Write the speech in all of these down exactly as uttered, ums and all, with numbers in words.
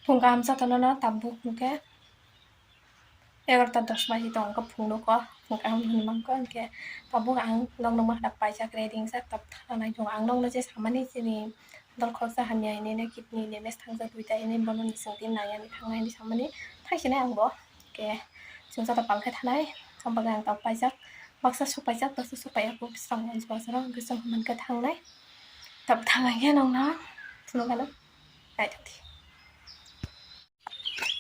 Phung kaham jotono no tabuk hwnkhe egarota dos baji tongo phung nuko, phung kaham hinwi mankha, hwnkhe tabuk ang nokno mwkhra paijak ready wngjak, tabuk thana nai tongo. Ang nokno je samani chini dol khoroksa hamya hinwi no kidney damage thangjak duita hinwi bono ni chwngti naiya hinwi thangnai hinwi samani thangsinai ang bo. Hwnkhe chwng joto palkhe thanai, tamo bagwi ang tabuk paijak, baksa swk paijak, baksa swk paiya kuk swkang manjak, hwnkhe chwng mankhe thangnai, tabuk thangkhe nokno phunukgano naithokdi.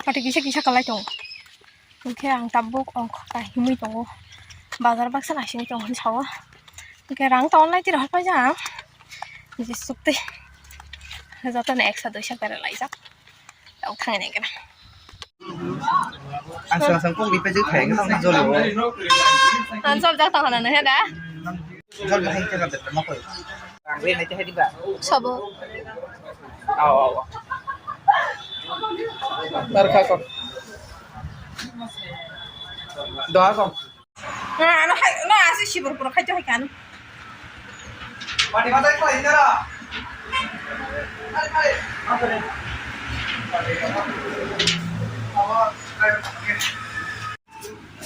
Pati kisa kisa kalai tongo. Hwnkhe ang tabuk ongkha himwi tongo. Bazar baksa naisingwi tongo hinwi sao. Hwnkhe rang tongo lai tira haphaijak ang. Jesuk tei. Jotono eksa duisa bera laijak. Tamo thangwi nai kena. Aswk aswk kok ripai jek thai khe tamo joli o. Ang jol jak tong hana nang he da. Jol jak tong hana nang he da. Sabo. Aw aw. Tar kha kok. Doha kok. Ano hai no asi sibur puro khai khai kan. Pati pati khai dara. Khai khai.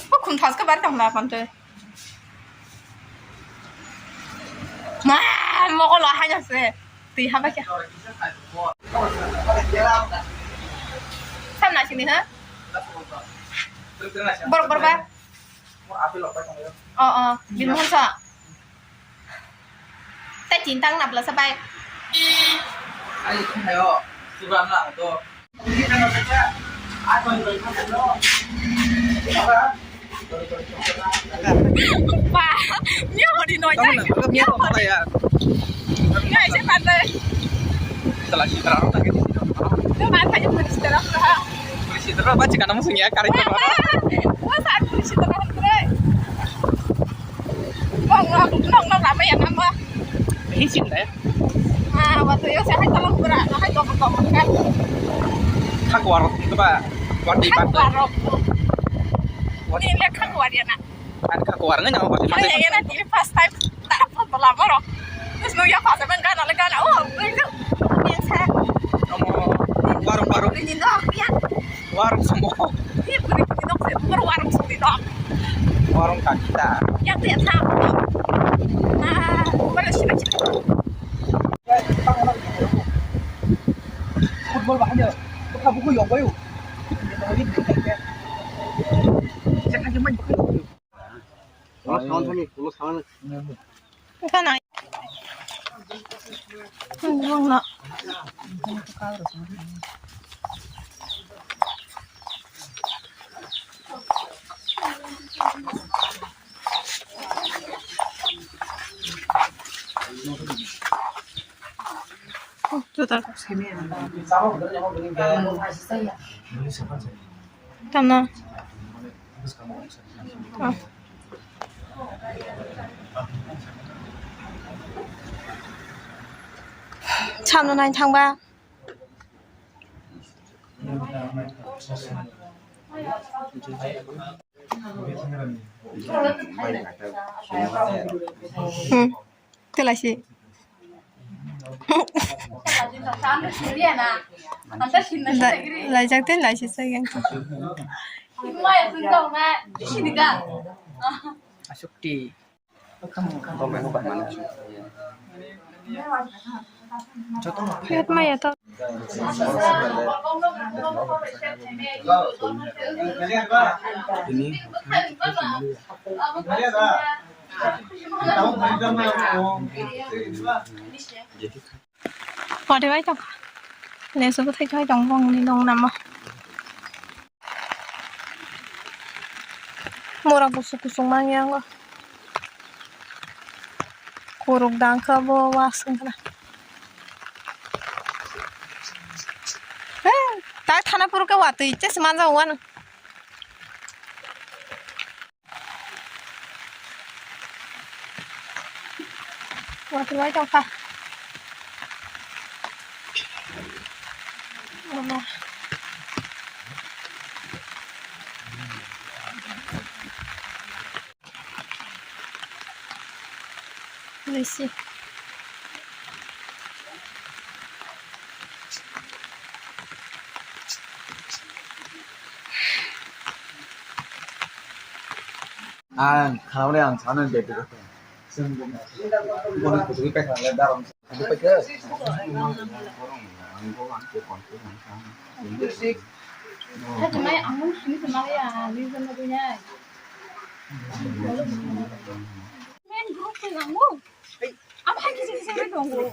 Ko khum thas ka bar tong la pante. Ma, mokol o haino se. Twi ha bakya. Samna sini ha? Borok borok ba? O, o, bini hansa. Tei tintang na blasa bai. Ba, mia hori noi. Tamo na, mia hori ya. Mia ise pande. Salah si terang tak gitu. Itu kan hanya polisi terang lah. Polisi terang apa cek anak musuhnya kari terang. Wah, saat polisi terang terang. Nong nong nong nong apa ya nama? Hisin deh. Ah, waktu itu saya kan tolong berat, saya tolong tolong kan. Kha kuar itu ba, kuar di Kha kuar. Ini lihat kha kuar ya nak. Kan kha kuar nggak nyawa pasti masih. Ini ya nanti first time tak apa berlama loh. Terus nunggu ya pas emang kan oleh kan, oh itu biasa. Warung warung. Ini dok ya. Warung semua. Ini beri kita sih, bukan warung sih dok. Warung kaki ta. Yang dia tahu. Ah, bukan sih. Football bahaya. Kok buku yang bayu. Kita lagi di sini. Saya kan cuma buku. Wngkha na. Wngkha na. Tamo. Samno nai thangba. Hmm. Telaisi. Laijak tei laisi sagang. Asukti. Yat maya to. Pore bai tong. Lesu bwthai thai tong bongni nong namo. Mura kusuk kusuk mangya ngo. Kuruk dangkha bo wasung khna. Hei, tai thana purke watwi ches manja wano. Watwi lai tongkha. Mama. Lucy. Ang khanamani ang sana de de. Sing bo. Bo ni kutu pe khanle darom. Kutu pe ke. Hai tunai ang sini tunai ya, ni jana dunia. Men group ke nangmu. Apa hai kisi kisi re dong. Sudah,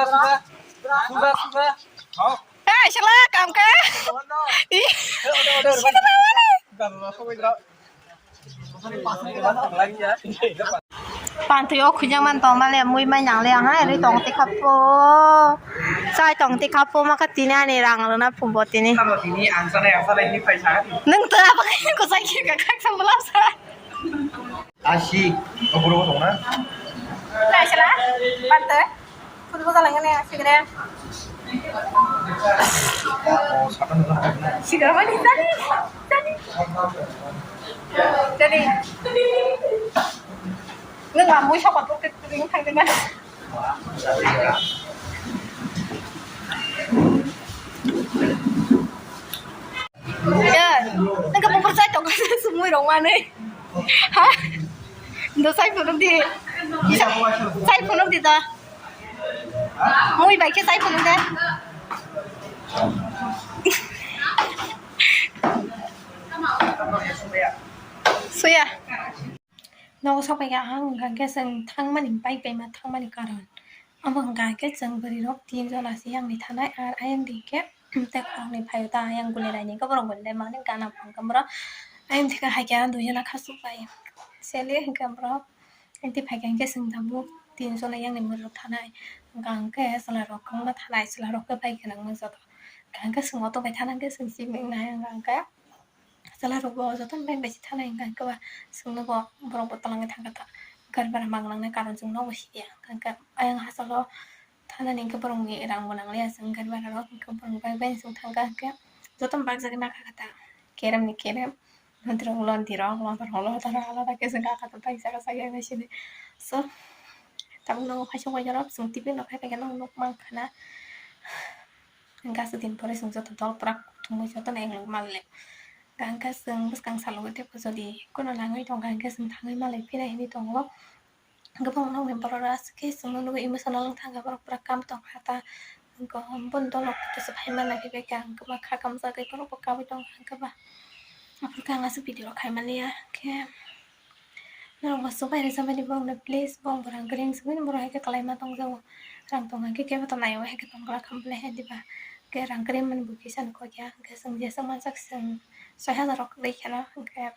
sudah. Sudah, sudah. Hei, sila kam ke? Ih, sila mana? Pantui o khujang man tong male mui mai nang le ha ri tong ti khapo. Sai tong ti khapo ma ka tini ani rang rwna phumbo tini. Nung to apa ko sai ka khak sam bla sa. Asi, o buro tong na. Lai sala, pante, football jalan ngene sigre. O, satan na. Sigre mani tadi, tadi. Tadi. Nung amui sokot bukit ring thang dengan. Ya, nang ka bubur sai tong sumui rong mani. Ha? Ndo sai phunuk di. Sai phunuk di ta. Mui bai khe sai phunuk de. Suya. Nogo sok bai kha ang hwnkha khe chwng thangmani bike bai ma thangmani karon. Omo hwnkha khe chwng bwrwi rok tin jona se yang ni thanai ar ayang di khe. Tei khoroknwi phaio ta ayang guli raini khe borok guli lai mani gana phang khe borok ayang thika hai khe dui jona khasuk bai seli hwnkhe borok ayang thik phai khe chwng tabuk tin jona yang ni mwrwk thanai hwnkha hwnkhe chwla rok kwbangma thanai chwla rok khe bai gwnang ma joto hwnkha hwnkhe chwng auto bai thana hwnkhe chwng chiming nai hwnkha hwnkhe chwla rok bo joto bike bai se thanai hwnkha hwnkhe ba chwngno bo borok bo twlangwi thangkha ta gari bhara mang nangnai karon chwng nobo siya hwnkha hwnkhe ayang hachalo. Thanani hwnkhe borokni rang bo nang liya, chwng gari bhara rok hwnkhe borok bai bai chwng thang kha hwnkhe joto bak jagwi ma kha kha ta kerem ni kerem, lonti rok lonti rok, lontor rok lontor rok alada khe chwng kha kha ta bai jaga jaga bai sini. So tabuk nogo kaisa waisa rok chwng tiffin rok khai paikhe nogo nuk mang khana. Hwnkhe aswk din pore chwng joto dol kwrak thumui jotono eng lok mal le. Hwnkhe chwng bwskang salo tei jodi kunu nangwi tongkha hwnkhe chwng thangwi malai phina hinwi tongo. Kwbangma nokni borok rok aswk khe chwngno nugwi emotional wng thangkha, borok pura kam tongkha ta. Hwnkhe boni dolo kisa phaima naiphaibaikha, hwnkhe ba kha kamjagwi borok bo kabui tongkha, hwnkhe ba aphuru khe ang aswk video rok khaimaliya. Khe norok bo chubai rwchabani borokno please, borok bo rang kwrwi wng sukmani borok hai khe kwlaima tongjago, rang tong hai khe kebo to naiwi hai khe tong glak kha bwlai hai diba, hwnkhe rang kwrwi mani bo kisa ni kok ya, hwnkhe chwng jeswk mansak chwng soi hajar rok rwi kheno, hwnkhe.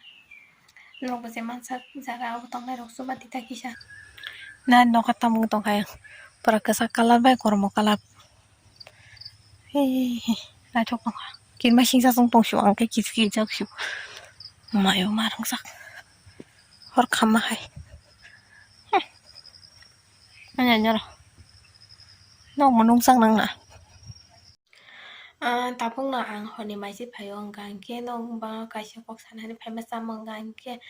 Norok bo je mansak jaga o tongnai rok chuba tita kisa. Na noka tamung tongkha pura kwchak colour bai kormo colour. Hei naithok tongkha kirma singsa chwng tongsu ang khe kichu kichu jak su mayo ma rwngjak hor khamma hai. Manya nyoro nokmo nungchang nangna. Ah, tabukno ang horni maisi phaio, hwnkha hwnkhe nwng ba kaisa kok sanani phaima chamung, hwnkha hwnkhe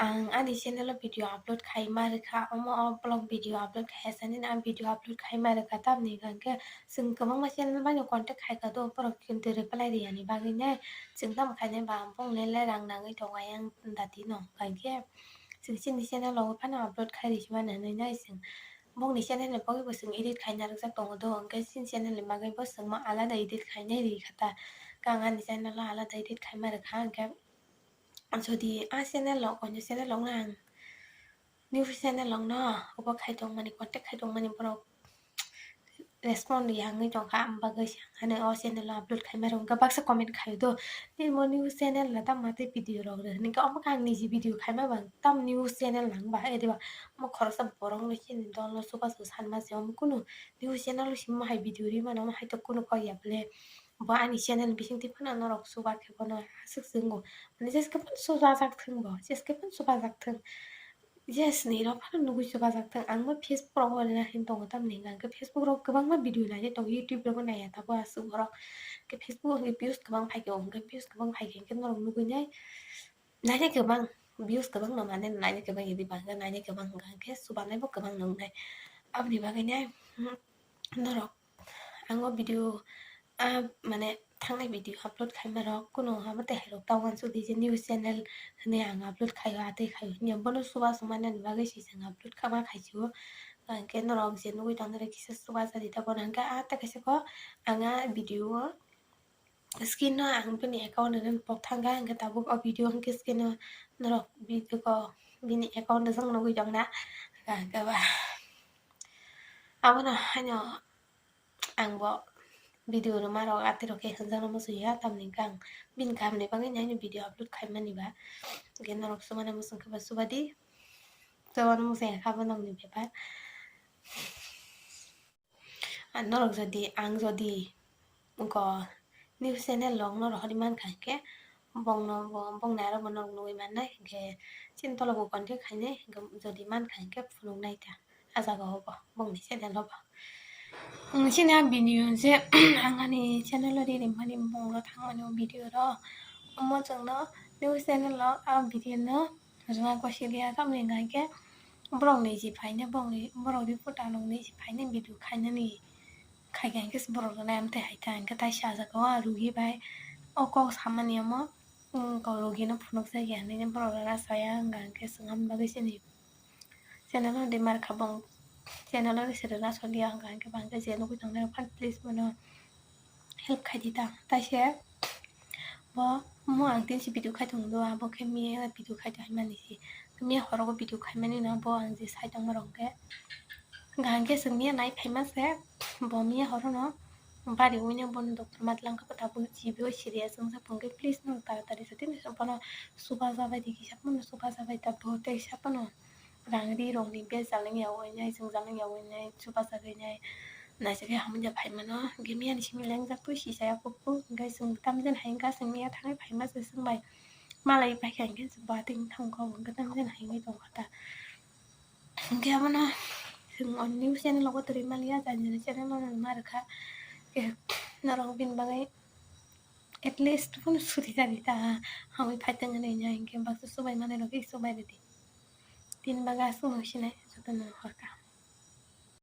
ang ani channel o video upload khaima rwkha, omo o vlog video upload khaiya sanina ang video upload khaima rwkha, tamni hwnkha hwnkhe chwng kwbangma channel bai no contact khaikha do, borok kintu reply riyani bagwi nai chwng tamo khainai ba bongni le rang nangwi tongo ayang dati no, hwnkha hwnkhe chwng chini channel o phano upload khai rwsimani hinwi nai chwng. Bongni channel ni bagwi bo chwng edit khaina rwjak tongo do, hwnkhe chini channel ni bagwi bo chwngma alada edit khainai rikha ta. Khe ang ani channel o alada edit khaima rwkha, hwnkhe jodi a channel rok, onyo channel rok no ang news channel rok no obo khai tongmani, contact khai tongmani borok respond riya wngwi tongkha, ang bagwi se ang ano o channel o upload khaima rwkha, baksa comment khaio do, tei mo news channel no tamo tei video rok rw hinwi khe, omo khe ang niji video khaima bang tamo news channel nang ba, ediba omo khoroksa borok no chini dol no chubachu sanma se, omo kunu news channel o simi hai video ri mano, omo hai to kunu kok ya bwle. Bo ani channel bising twi phano norok chuba khe bono aswk se wngo. Mane jeske phano chubajak thung bo, jeske phano chubajak thung. Yes, ni rok phano nugui chubajak thung. Ang bo Facebook rogo rina hin tongo, tamni hwnkha hwnkhe Facebook rogo kwbangma video nainai tongo, YouTube rogo naiya tabuk aswk borok. Khe Facebook o hwnkhe views kwbang phaikhe, o hwnkhe views kwbang phaikhe hwnkhe norok nugui nai. Nainai kwbang, views kwbang no mane nainai kwbang, idi bangkhe nainai kwbang hwnkha hwnkhe chubanai bo kwbang nungnai. Aboni bagwi nai, hmm, norok ang o video, ah, mane thangnai video upload khaima rok kuno hama tei hai rok ta uansuk di je new channel hwnwi ang upload khaio, ah tei khaio hwnwi bono chuba chwng mani bagwi se chwng upload kha ma khaisio. Hwnkhe norok je nugwi tongnairok kisa chuba jadi ta bono hwnkhe ah tei kaisa kok ang ah video o screen o ang bini account ni pok thangkha, hwnkhe tabuk o video hwnkhe screen o norok video ko bini account rijak nugwi tongna. Hwnkhe ba abono haino ang bo video rwma rok atwi rok khe hwnjakno muchungya, tamni hwnkhe ang bini kahamni bagwi haino video upload khaimani ba. Hwnkhe norok chubana muchungkhe ba chubadi, chubana muchungya khe abo nokni bepar. Ar norok jodi, ang jodi wngkha new channel rok norok hwnwi mankha hinkhe bongno bo, bongni aro bo norok nugwi mannai hinkhe chini tolabo contact khainai hinkhe jodi mankha hinkhe phunuknai ta ah jaga o bo bongni channel o bo. Chini ah video se ang ani channel o ri rimani bongno thangmani o video rok omo chwngno new channel o ah video no rwna gosi liya tamni hinkhe borok ni je phainai borok ni reporter rok ni je phainai video khainani khaikha hinkhe borok rwnai amtwi hai ta hinkhe taisa ah jaga o ah rugi bai o kok samani omo. Kok rugi no phunukjak ya hinwi borok rwna chaya wngkha hinkhe chwng aboni bagwi chini channel o de mar kha bong channel o de se rwna soliya wngkha hinkhe bangkhe je nugwi tongnai rok phano please bono help khai di ta taise. Bo mo ang tin si video khai tong do abo khe miya video khai tong mani si miya horo video khai mani no bo ang je sai tong ma rok khe. Hwnkha hinkhe chwng miya nai phaima se bo miya horo no bari uino bono doctor ma tlang kha tabuk G B o serious wngsa phunukhe please no taratari sa tini bono chuba jabai di kisa bono chuba jabai ta bo tei sa bono rang ri rok ni bejal wngya uinai jwngjal wngya uinai chuba jagwi nai naisingkhe hamya phaimano hinkhe miya ni simi lengjak twi sisaya kukhu hinkhe chwng tamjani hai wngkha chwng miya thangwi phaima se chwng bai malai paikha hinkhe chwng bo atwi wngkha hinkhe tamjani hai wngwi tongkha ta. Hinkhe abono chwng o new channel o kwtwrwi maliya, jani jani channel o ma rwkha. Khe norok bini bagwi at least phano suri jani ta hamwi phaitong hinwi hinkhe baksa chubai manwi rok khe chubai rwdi. Tini bagwi aswk no sinai jotono horkha.